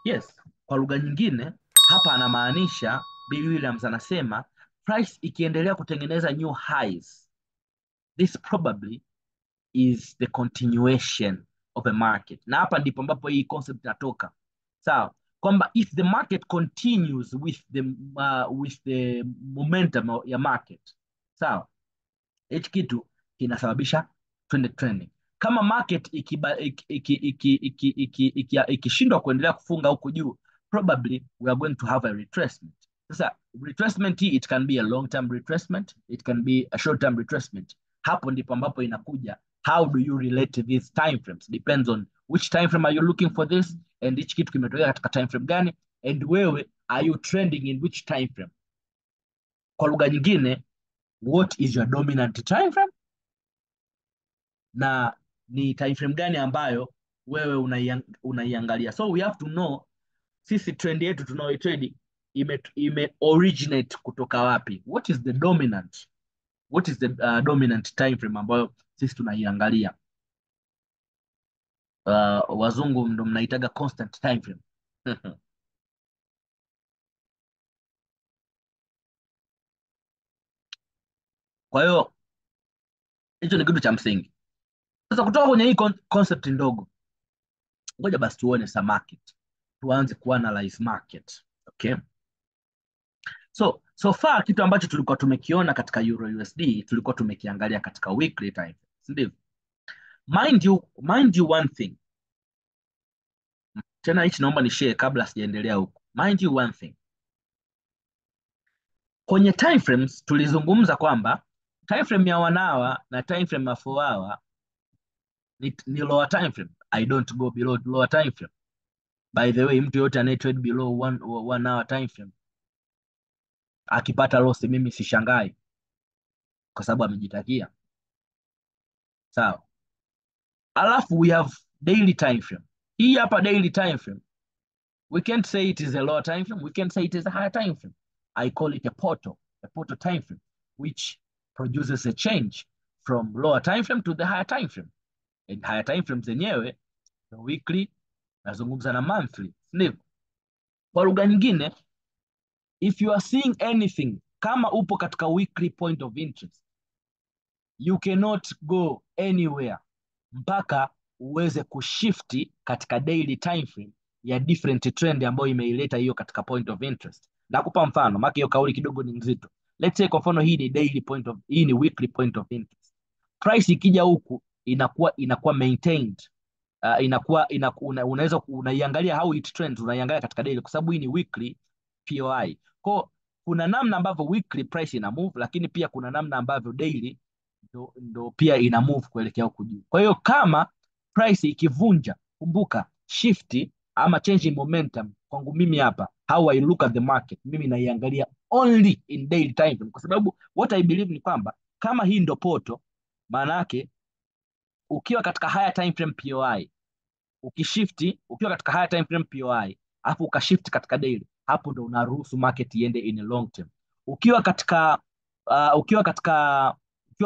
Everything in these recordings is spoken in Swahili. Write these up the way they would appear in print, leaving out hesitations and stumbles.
Yes, kwa lugha nyingine hapa anamaanisha Bill Williams anasema price ikiendelea kutengeneza new highs, this probably is the continuation of a market. Na hapa ndipo ambapo hii concept inatoka. Sawa, kwamba if the market continues with the momentum ya market, sawa, hichi kitu kinasababisha trending. Kama market ikishindwa kuendelea kufunga huku juu, probably we are going to have a retracement. Sasa retracement hii, it can be a long term retracement, it can be a short term retracement. Hapo ndipo ambapo inakuja, how do you relate to these time frames? Depends on which time frame are you looking for this, and hichi kitu kimetokea katika time frame gani, and wewe are you trending in which time frame? Kwa lugha nyingine, what is your dominant time frame? Na ni time frame gani ambayo wewe unaiangalia? So we have to know sisi trend yetu tunaoitrade ime originate kutoka wapi? What is the dominant? What is the dominant time frame ambayo sisi tunaiangalia? Wazungu ndo mnaitaga constant time frame. Kwa hiyo hicho ni kitu cha msingi. Sasa kutoka kwenye hii concept ndogo, ngoja basi tuone sa market. Tuanze kuanalyze market. Okay? So far kitu ambacho tulikuwa tumekiona katika Euro USD, tulikuwa tumekiangalia katika weekly time frame, si ndivyo? Mind you one thing. Tena hichi naomba ni share kabla sijaendelea huko. Mind you one thing. Kwenye time frames tulizungumza kwamba time frame ya 1 hour na time frame ya 4 hour ni lower time frame. I don't go below lower time frame. By the way, mtu yote anaye trade below one hour time frame akipata loss mimi sishangai kwa sababu amejitakia. Sawa. Alafu we have daily time frame. Hii hapa daily time frame. We can't say it is a lower time frame, we can't say it is a higher time frame. I call it a portal time frame, which produces a change from lower time frame to the higher time frame. And higher time frames zenyewe the weekly, nazungumza na monthly, ndivyo. Kwa lugha nyingine, if you are seeing anything, kama upo katika weekly point of interest, you cannot go anywhere mpaka uweze kushifti katika daily time frame ya different trend ambayo imeileta hiyo katika point of interest. Nakupa mfano, maana hiyo kauli kidogo ni nzito. Let's say kwa mfano hii ni daily point of, hii ni weekly point of interest. Price ikija huku inakuwa maintained. Inakuwa, inaku, una, unaweza unaiangalia how it trends, unaiangalia katika daily kwa sababu hii ni weekly POI. Kwa kuna namna ambavyo weekly price ina move, lakini pia kuna namna ambavyo daily ndo pia ina move kuelekea huku juu. Kwa hiyo kama price ikivunja, kumbuka shift ama change in momentum kwangu mimi hapa, how I look at the market, mimi naiangalia only in daily time frame, kwa sababu what I believe ni kwamba kama hii ndo poto, maana yake ukiwa katika higher time frame POI, ukishifti ukiwa katika higher time frame POI, alafu ukashift katika daily, hapo ndo unaruhusu market iende in a long term. Ukiwa ukiwa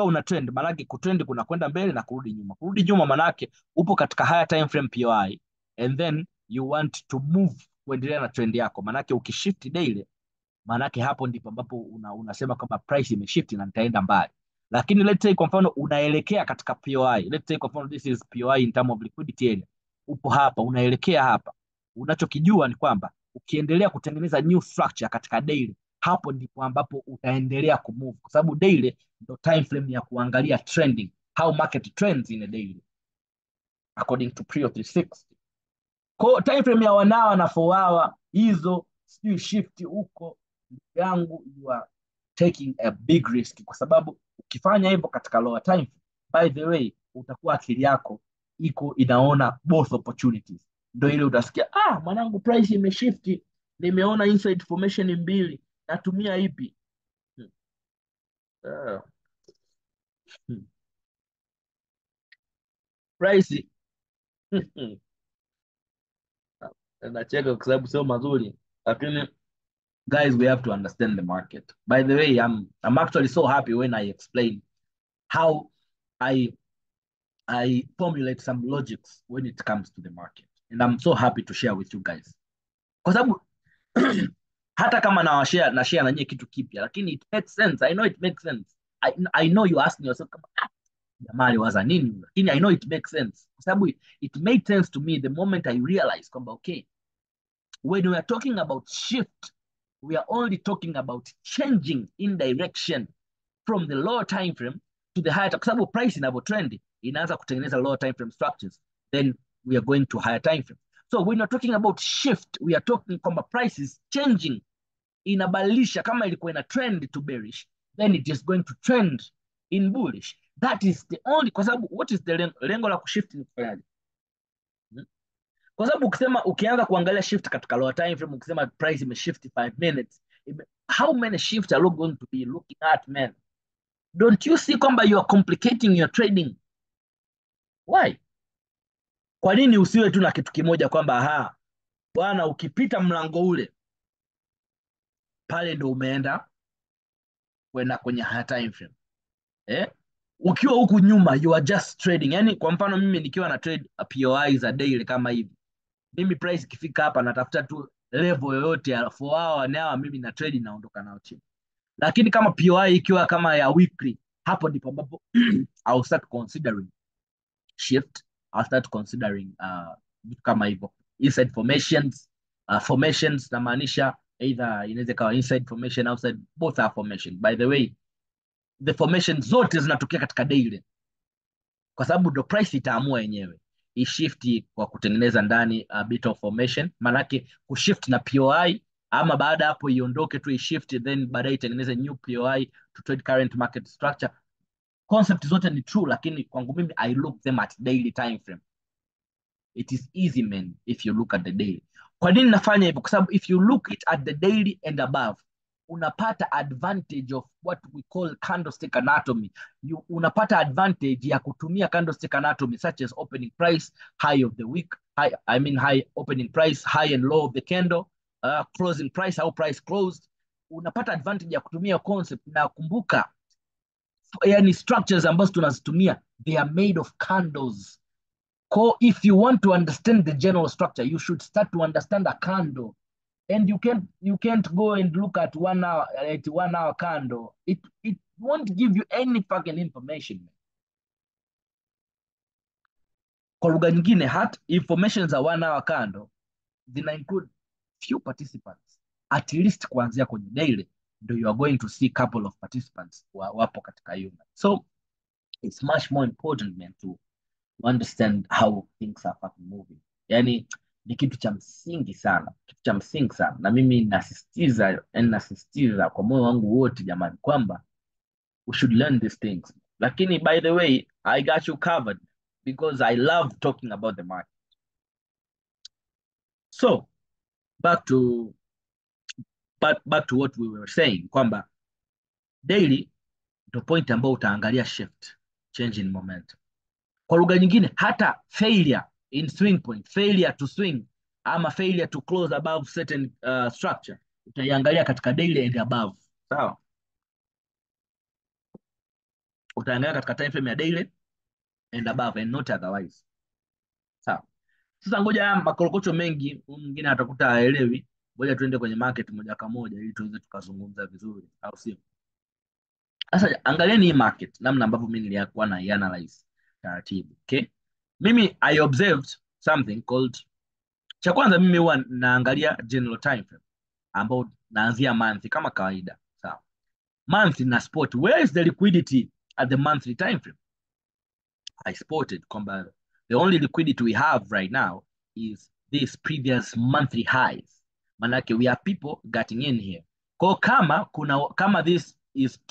una trend, maana yake kutrend kuna kwenda mbele na kurudi nyuma. Kurudi nyuma maana yake upo katika higher time frame POI and then you want to move kuendelea na trend yako. Maana yake ukishift daily, maana yake hapo ndipo ambapo unasema kwamba price imeshift na nitaenda mbali. Lakini let's say kwa mfano unaelekea katika POI, let's say kwa mfano this is POI in term of liquidity area, upo hapa unaelekea hapa, unachokijua ni kwamba ukiendelea kutengeneza new structure katika daily, hapo ndipo ambapo utaendelea kumove, kwa sababu daily ndo time frame ya kuangalia trending, how market trends in a daily according to Prio 360. Kwa time frame ya 1 hour na 4 hour hizo sijui shift huko, ndugu yangu, you are taking a big risk, kwa sababu ukifanya hivyo katika lower time frame, by the way, utakuwa akili yako iko inaona both opportunities. Ndio ile utasikia, mwanangu price imeshift, nimeona inside formation mbili, natumia ipi? Price. Nacheka kwa sababu sio mazuri, lakini guys, we have to understand the market. By the way, I'm actually so happy when I explain how I formulate some logics when it comes to the market, and I'm so happy to share with you guys. Kwa sababu hata kama na share na share na nyie kitu kipya, lakini it makes sense. I know it makes sense. I know you asking yourself kama, "Ah, jamaa aliwaza nini?" Lakini I know it makes sense. Kwa sababu it made sense to me the moment I realized kwamba okay, when we are talking about shift, we are only talking about changing in direction from the lower time frame to the higher, kwa sababu price inavyo trend inaanza kutengeneza lower time frame structures, then we are going to higher time frame. So when we are talking about shift, we are talking kwamba price is changing, inabadilisha. Kama ilikuwa ina trend to bearish, then it is going to trend in bullish. That is the only, kwa sababu what is the lengo, lengo la kushift ni kufanyaje? Kwa sababu ukisema, ukianza kuangalia shift katika lower time frame, ukisema price imeshift 5 minutes, how many shifts are you going to be looking at, man? Don't you see kwamba you are complicating your trading? Why? Kwa nini usiwe tu na kitu kimoja kwamba aha, bwana, ukipita mlango ule pale ndo umeenda kwenda kwenye higher time frame, eh? Ukiwa huku nyuma you are just trading. Yani kwa mfano mimi nikiwa na trade POI za daily kama hivi, mimi price ikifika hapa natafuta tu level yoyote ya 4 hour, 1 hour, mimi na trade, naondoka nao chini. Lakini kama POI ikiwa kama ya weekly, hapo ndipo ambapo I'll start considering shift, I'll start considering vitu kama hivyo, inside formations, formations namaanisha either inaweza ikawa inside formation, outside, both are formation. By the way, the formation zote zinatokea katika daily, kwa sababu ndo price itaamua yenyewe ishift kwa kutengeneza ndani a bit of formation, maanake kushift na POI, ama baada hapo iondoke tu ishift, then baadaye itengeneze new POI to trade current market structure. Concept zote ni true, lakini kwangu mimi I look them at daily time frame. It is easy, man, if you look at the daily. Kwa nini nafanya hivyo? Kwa sababu if you look it at the daily and above, unapata advantage of what we call candlestick anatomy. You, unapata advantage ya kutumia candlestick anatomy such as opening price, high of the week, high, I mean high opening price, high and low of the candle, closing price, how price closed. Unapata advantage ya kutumia concept, na kumbuka, yani structures ambazo tunazitumia, they are made of candles. Ko if you want to understand the general structure, you should start to understand a candle. And you can't go and look at 1 hour, at 1 hour candle. It won't give you any fucking information. Kwa lugha nyingine, hata information za 1 hour candle zina include few participants. At least kuanzia kwenye daily ndo you are going to see couple of participants wapo katika hiyo. So it's much more important, man, to understand how things are fucking moving. Yani ni kitu cha msingi sana, kitu cha msingi sana, na mimi nasisitiza, yani nasisitiza kwa moyo wangu wote, jamani, kwamba we should learn these things. Lakini by the way, I got you covered because I love talking about the market. So back to what we were saying kwamba daily ndo point ambayo utaangalia shift, change in momentum. Kwa lugha nyingine, hata failure in swing point, failure to swing ama failure to close above certain structure utaiangalia katika daily and above. Sawa? Utaangalia katika time frame ya daily and above and not otherwise. Sawa. Sasa ngoja haya makorokocho mengi, huyu mwingine atakuta haelewi. Ngoja tuende kwenye market moja kwa moja ili tuweze tukazungumza vizuri, au sio? Sasa angalieni hii market namna ambavyo mimi nilikuwa na analyze taratibu. Okay? Mimi I observed something called, cha kwanza mimi huwa naangalia general time frame ambao naanzia month kama kawaida. Sawa. Month na spot, where is the liquidity at the monthly time frame? I spotted kwamba the only liquidity we have right now is this previous monthly highs. Manake we have people getting in here. Kwa kama kuna, kama this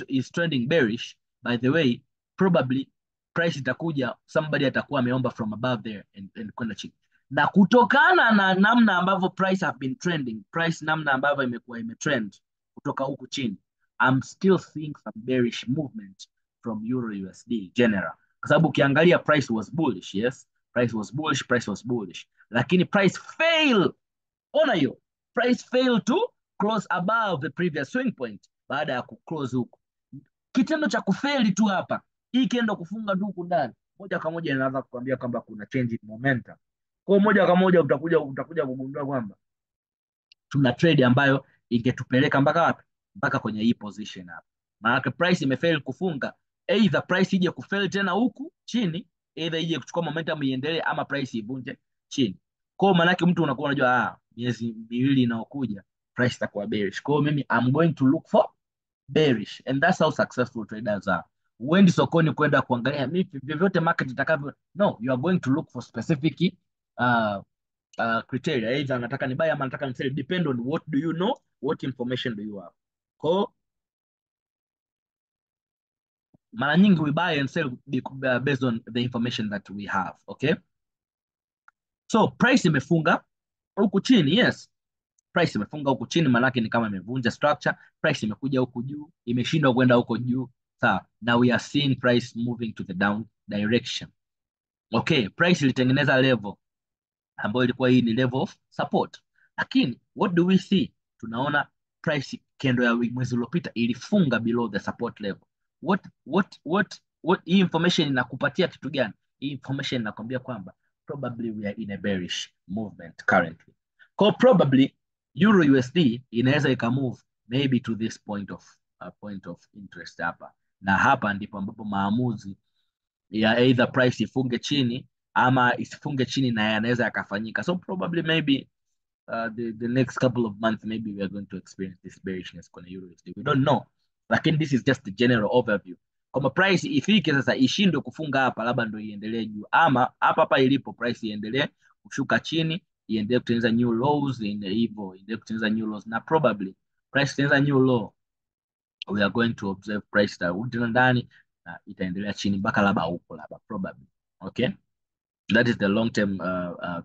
is trending bearish, by the way, probably price itakuja, somebody atakuwa ameomba from above there and kwenda chini. Na kutokana na namna ambavyo price have been trending, price namna ambavyo imekuwa imetrend kutoka huku chini, I'm still seeing some bearish movement from Euro USD general. Kwa sababu ukiangalia price was bullish, yes, price was bullish, price was bullish, lakini price fail. Ona hiyo, price fail to close above the previous swing point baada ya kuclose huku. Kitendo cha kufeli tu hapa, hii ikienda kufunga tu huku ndani, moja kwa moja inaanza kukwambia kwamba kuna change in momentum. Kwa hiyo moja kwa moja utakuja kugundua kwamba Tuna trade ambayo ingetupeleka mpaka wapi? Mpaka kwenye hii position hapa. Maana price imefail kufunga, either price ije kufail tena huku chini, either ije kuchukua momentum iendelee, ama price ivunje chini. Kwa hiyo maana yake mtu unakuwa unajua miezi 2 inayokuja price itakuwa bearish. Kwa hiyo mimi I'm going to look for bearish, and that's how successful traders are. Huendi sokoni kwenda kuangalia mimi vyovyote market itakavyo. No, you are going to look for specific criteria. Either nataka ni buy ama nataka ni sell, depend on what do you know, what information do you have. Kwa hiyo mara nyingi we buy and sell based on the information that we have, okay? So price imefunga huku chini, yes. Price imefunga huku chini, maana yake ni kama imevunja structure. Price imekuja huku juu, imeshindwa kwenda huko juu. Sawa. Now we are seeing price moving to the down direction. Okay, price ilitengeneza level ambayo ilikuwa hii ni level of support. Lakini what do we see? Tunaona price candle ya mwezi uliopita ilifunga below the support level. What hii information inakupatia kitu gani? Hii information inakwambia kwamba probably we are in a bearish movement currently. Kwa probably Euro USD inaweza ikamove maybe to this point of interest hapa. Na hapa ndipo ambapo maamuzi ya either price ifunge chini ama isifunge chini na yanaweza yakafanyika. So probably maybe the next couple of months maybe we are going to experience this bearishness kwenye Euro USD. We don't know. Lakini this is just the general overview. Kama price ifike sasa ishindwe kufunga hapa, labda ndio iendelee juu, ama hapa hapa ilipo price iendelee kushuka chini, iendelee kutengeneza new lows, hivyo iendelee kutengeneza new lows, na probably price itengeneza new low, we are going to observe price itarudi tena ndani na itaendelea chini mpaka labda huko labda probably. Okay? That is the long term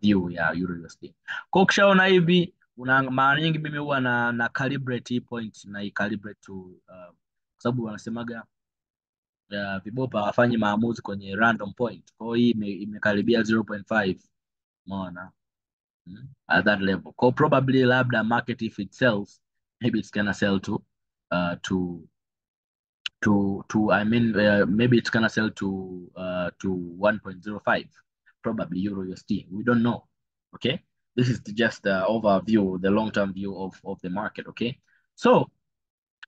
view ya Euro USD. Kwa ukishaona hivi, una mara nyingi mimi huwa na calibrate hii point na i calibrate to kwa sababu wanasemaga vibopa hawafanyi maamuzi kwenye random point. Kwa hiyo hii imekaribia 0.5, umeona? At that level. Kwa probably labda market if it sells, maybe it's gonna sell to I mean maybe it's gonna sell to 1.05 probably Euro USD. We don't know. Okay, this is just the overview, the long-term view of the market. Okay, so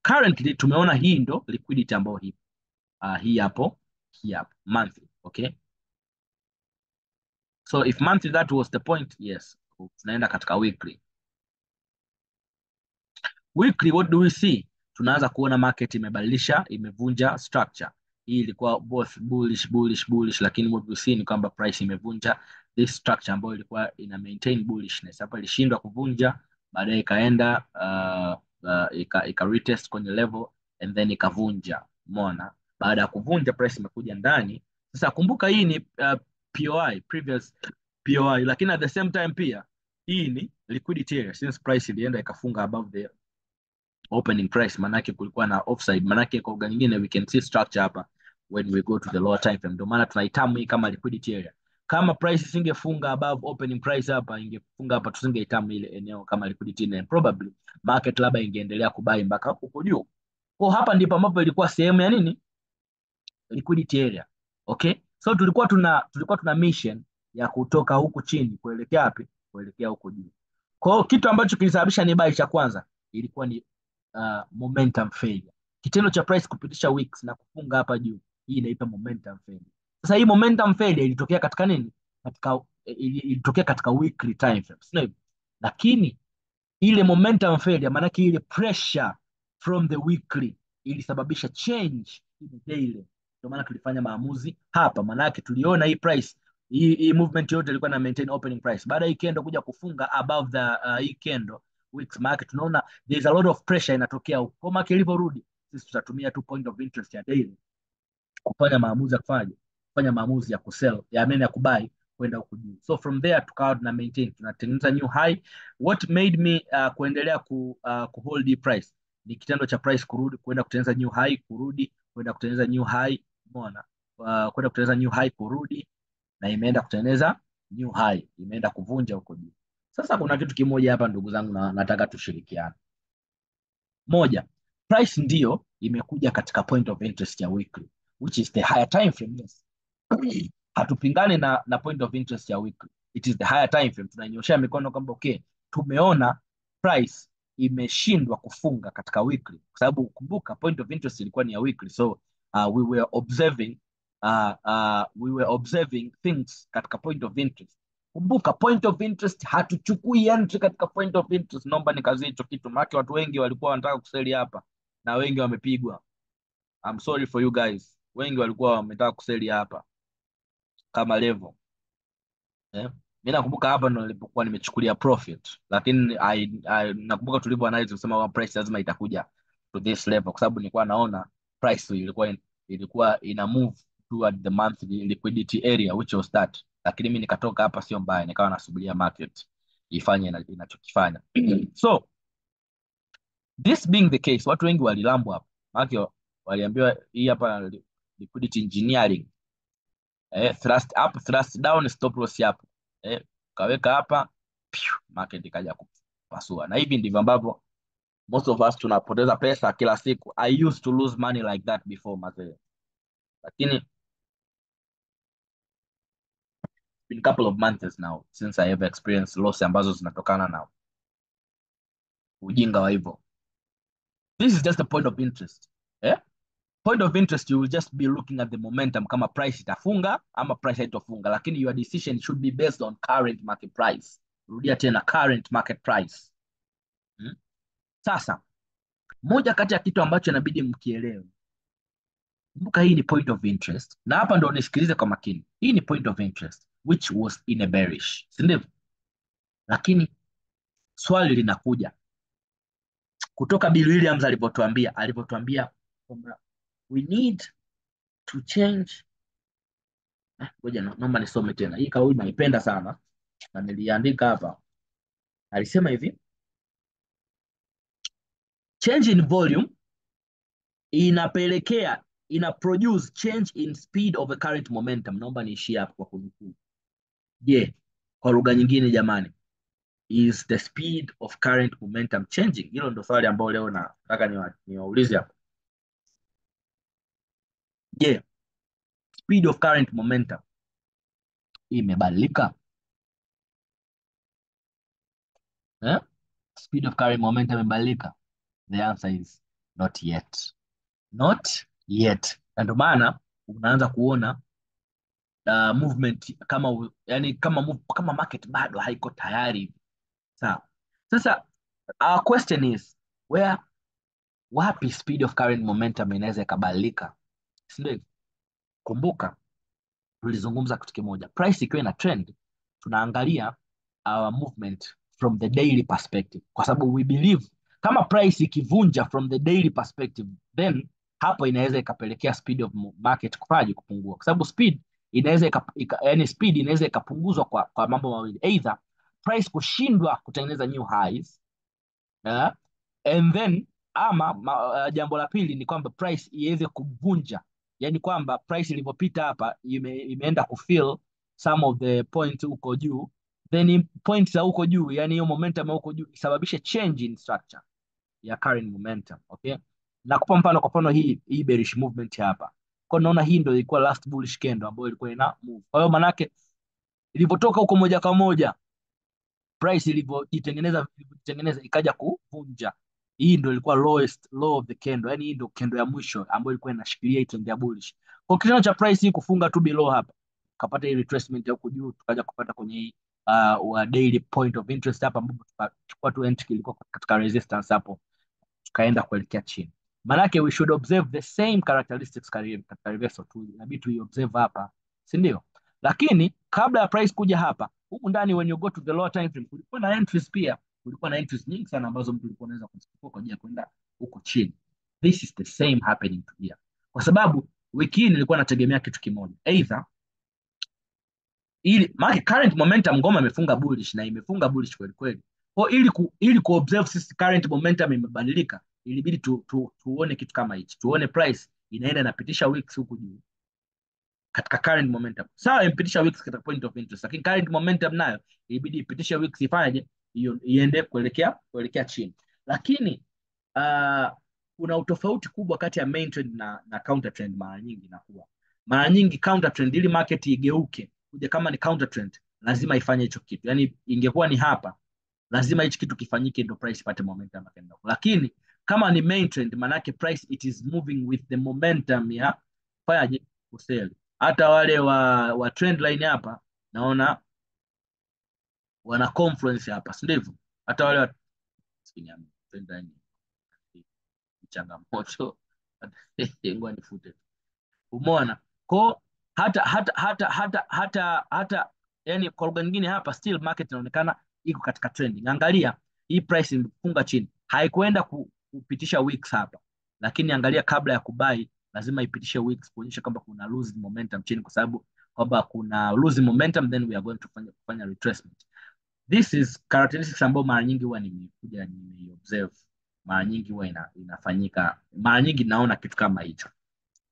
currently tumeona hii ndo liquidity ambayo hii hii hapo, hii hapo monthly. Okay, so if monthly that was the point, yes, tunaenda katika weekly. Weekly what do we see? Tunaanza kuona market imebadilisha, imevunja structure. Hii ilikuwa both bullish, bullish, bullish, lakini what we see ni kwamba price imevunja this structure ambayo ilikuwa ina maintain bullishness. Hapa ilishindwa kuvunja, baadaye ikaenda ika retest kwenye level and then ikavunja. Umeona? Baada ya kuvunja price imekuja ndani. Sasa kumbuka hii ni POI, previous POI, lakini at the same time pia hii ni liquidity area since price ilienda ikafunga above the opening price, manake kulikuwa na offside, manake kwa lugha nyingine we can see structure hapa when we go to the lower time frame. Ndio maana tunaiterm hii kama liquidity area. Kama price isingefunga above opening price hapa, ingefunga hapa, tusingeiterm ile eneo kama liquidity area, and probably market labda ingeendelea kubuy mpaka huko juu. Kwa hapa ndipo ambapo ilikuwa sehemu ya nini? Liquidity area. Okay? So tulikuwa tuna mission ya kutoka huku chini kuelekea wapi? Kuelekea huku juu. Kwa hiyo kitu ambacho kilisababisha ni buy cha kwanza ilikuwa ni momentum failure. Kitendo cha price kupitisha wicks na kufunga hapa juu, hii inaitwa momentum failure. Sasa hii momentum failure ilitokea katika nini? Katika ilitokea katika weekly time frame, sio hivyo? Lakini ile momentum failure, maana yake ile pressure from the weekly ilisababisha change in the daily. Ndio maana tulifanya maamuzi hapa, maana yake tuliona hii price hii movement yote ilikuwa na maintain opening price. Baada ya hii candle kuja kufunga above the hii candle wicks, maana yake tunaona there is a lot of pressure inatokea huko. Kwa market ilivyorudi, sisi tutatumia tu point of interest ya daily kufanya maamuzi ya kufanya kufanya maamuzi ya kusell ya, I mean, ya kubuy kwenda huku juu. So from there tukawa tuna maintain, tunatengeneza new high. What made me kuendelea ku hold hii price ni kitendo cha price kurudi kwenda kutengeneza new high, kurudi kwenda kutengeneza new high, umeona, kwenda kutengeneza new high, kurudi na imeenda kutengeneza new high, imeenda kuvunja huko juu. Sasa kuna kitu kimoja hapa ndugu zangu, na nataka tushirikiane. Moja, price ndio imekuja katika point of interest ya weekly, which is the higher time frame. Yes, hatupingani na point of interest ya weekly, it is the higher time frame. Tunanyoshea mikono kwamba okay, tumeona Price imeshindwa kufunga katika weekly, kwa sababu kumbuka point of interest ilikuwa ni ya weekly, so we were observing things katika point of interest. Kumbuka point of interest, hatuchukui entry katika point of interest. Naomba nikazie hicho kitu, maana watu wengi walikuwa wanataka kusell hapa na wengi wamepigwa. I'm sorry for you guys, wengi walikuwa wametaka kusell hapa kama level, eh? Mimi nakumbuka hapa ndo nilipokuwa nimechukulia profit, lakini nakumbuka tulivyo analyze kusema kwamba price lazima itakuja to this level, kwa sababu nilikuwa naona price ilikuwa ina move toward the monthly liquidity area, which was that, lakini mimi nikatoka hapa, sio mbaya, nikawa nasubiria market ifanye inachokifanya. So this being the case, watu wengi walilambwa hapa, maana waliambiwa hii hapa liquidity engineering, thrust up, thrust down, stop loss hapo, kaweka hapa, piu, market ikaja kupasua. Na hivi ndivyo ambavyo most of us tunapoteza pesa kila siku. I used to lose money like that before, mazee, lakini been couple of months now since I have experienced loss ambazo zinatokana na ujinga wa hivyo. This is just a point of interest, eh? Point of interest, you will just be looking at the momentum, kama price itafunga ama price haitofunga, lakini your decision should be based on current market price. Rudia tena, current market price. Sasa moja kati ya kitu ambacho inabidi mkielewe, kumbuka hii ni point of interest, na hapa ndo nisikilize kwa makini. Hii ni point of interest which was in a bearish, si ndivyo? Lakini swali linakuja kutoka Bill Williams alivyotuambia kwamba we need to change. Ngoja naomba nisome tena hii kauli, naipenda sana na niliandika hapa. Alisema hivi: change in volume inapelekea, ina produce change in speed of the current momentum. Naomba niishie hapo kwa kunukuu. Je, kwa lugha nyingine jamani, is the speed of current momentum changing? Hilo ndo swali ambalo leo nataka niwaulize hapo. Je, speed of current momentum imebadilika? Eh? Speed of current momentum imebadilika? The answer is not yet. Not yet. Na ndio maana unaanza kuona movement kama, yani kama move, kama market bado haiko tayari. Sawa. Sasa our question is where, wapi speed of current momentum inaweza ikabadilika? Si ndio? Kumbuka tulizungumza kitu kimoja, price ikiwa ina trend, tunaangalia our movement from the daily perspective, kwa sababu we believe kama price ikivunja from the daily perspective, then hapo inaweza ikapelekea speed of market kufaji kupungua, kwa sababu speed inaweza yani speed inaweza ikapunguzwa kwa mambo mawili, either price kushindwa kutengeneza new highs, and then ama jambo la pili ni kwamba price iweze kuvunja, yani kwamba price ilipopita hapa imeenda kufill some of the points huko juu, then points za huko juu, yani hiyo momentum huko juu isababishe change in structure ya current momentum. Okay, nakupa mfano, kwa mfano hii bearish movement hapa, kwa naona hii ndio ilikuwa last bullish candle ambayo ilikuwa ina move. Kwa hiyo manake ilipotoka huko moja kwa moja price ilivyojitengeneza ikaja kuvunja. Hii ndio ilikuwa lowest low of the candle, yani hii ndio candle ya mwisho ambayo ilikuwa inashikilia hii trend ya bullish. Kwa kitendo cha price hii kufunga tu below hapa, kapata hii retracement ya huku juu, tukaja kupata kwenye hii wa daily point of interest hapa, ambapo tukachukua tu entry ilikuwa katika resistance hapo, tukaenda kuelekea chini. Manake we should observe the same characteristics katika reversal tu, inabidi tu observe hapa, si ndio? Lakini kabla ya price kuja hapa huku ndani, when you go to the lower time frame, kulikuwa na entries pia, kulikuwa na entries nyingi sana ambazo mtu alikuwa anaweza kuzichukua kwa ajili ya kwenda huko chini. This is the same happening to here, kwa sababu wiki hii nilikuwa nategemea kitu kimoja, either ili maana current momentum ngoma imefunga bullish na imefunga bullish kweli kweli. Kwa ili ku observe sisi current momentum imebadilika, ilibidi tuone kitu kama hichi, tuone price inaenda inapitisha wicks huku juu katika current momentum. Sawa, imepitisha wicks katika point of interest, lakini current momentum nayo ilibidi ipitishe wicks ifanye iende kuelekea chini. Lakini kuna utofauti kubwa kati ya main trend na counter trend. Mara nyingi inakuwa, mara nyingi counter trend, ili market igeuke kuja kama ni counter trend, lazima ifanye hicho kitu. Yani ingekuwa ni hapa Lazima hichi kitu kifanyike ndio price ipate momentum ya kwenda huko. Lakini kama ni main trend, maanake price it is moving with the momentum ya fanyaje, kusell. Hata wale wa trend line hapa naona wana confluence hapa, si ndivyo? Hata wale wa trend line changamoto ngoja nifute. Umeona? Ko hata hata hata hata hata hata yani, kwa lugha nyingine hapa still market inaonekana iko katika trending. Angalia hii price imefunga chini, haikuenda kupitisha wicks hapa, lakini angalia kabla ya kubuy lazima ipitishe wicks kuonyesha kwamba kuna losing momentum chini, kwa sababu kwamba kuna losing momentum, then we are going to kufanya retracement. This is characteristics ambayo mara nyingi huwa nimekuja nimeobserve, mara nyingi huwa inafanyika, mara nyingi naona kitu kama hicho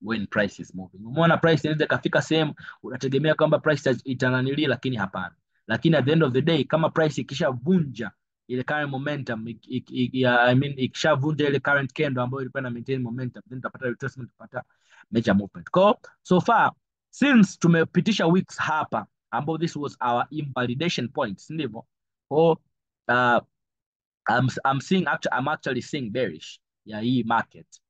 when price is moving. Umeona price inaweza ikafika sehemu unategemea kwamba price itananili, lakini hapana. Lakini at the end of the day kama price ikishavunja ile current momentum I mean ikishavunja ile current candle ambayo ilikuwa ina maintain momentum, then utapata retracement, utapata major movement. Kwa so far since tumepitisha wicks hapa ambao this was our invalidation point, si ndivyo? Kwa I'm actually seeing bearish ya hii market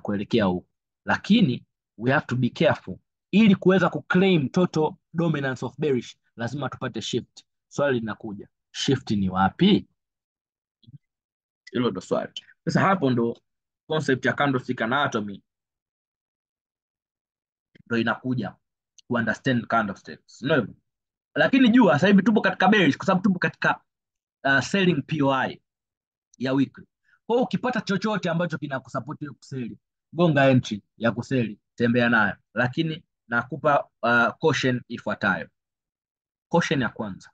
kuelekea huku, lakini we have to be careful ili kuweza kuclaim total dominance of bearish lazima tupate shift. Swali linakuja, shift ni wapi? Hilo ndo swali. Sasa hapo ndo concept ya candlestick anatomy ndo inakuja ku understand candlesticks, ndio hivyo. Lakini jua sasa hivi tupo katika bearish kwa sababu tupo katika selling POI ya weekly. Kwa hiyo ukipata chochote ambacho kinakusupport hiyo kusell, gonga entry ya kusell, tembea nayo, lakini nakupa caution ifuatayo. Caution ya kwanza,